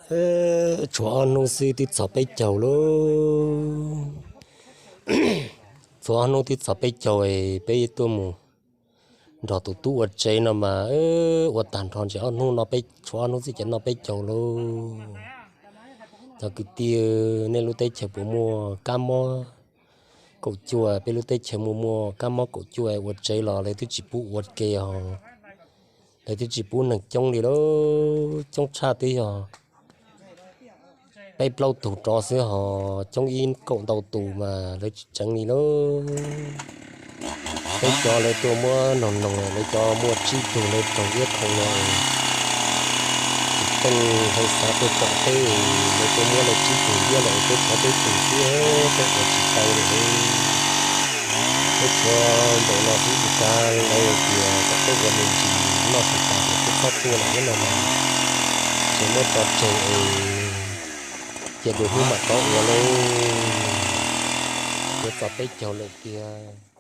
Tshuav ob hnub xwb twb txog peb caug lauj. Tshuav ob hnub twb txog peb caug es peb tuaj mus nrog tus tub ua tsev no mas ua tag nrho ntshe ob hnub no, tshuav ob hnub xwb ces noj peb caug lauj. Cov kwv tij, nej lub teb chaws puas muaj kab mob kaum cuaj? Peb lub teb chaws muaj muaj kab mob kaum cuaj ua tsev los lawv twb tsis pub ua ke os. Lawv twb tsis pub neeg coob li lauj, coob tshaj twb yog peb plaub tug rov xwb, ho coob ib kaum ntau tus mas lawv tsis tseev li lauj. Peb cov lawv tuaj muab noog noog lawv cov muaj tsib tug lawv raug iab khoom no, tsis teej hais xav tuaj tom peb, lawv tuaj muab lawv tsib tug iab los peb tshuav peb tug xwb, peb ua tsis tau li. Peb tshuav npaum no xwb, ua cas lawv tias kom peb ua me ntsis noj xwb tas tias peb txhob tuaj lawm no mas, ces muab tso tseg es cia dua hnub mam rov ua lauj. Yuav txog peb caug lawm tiag.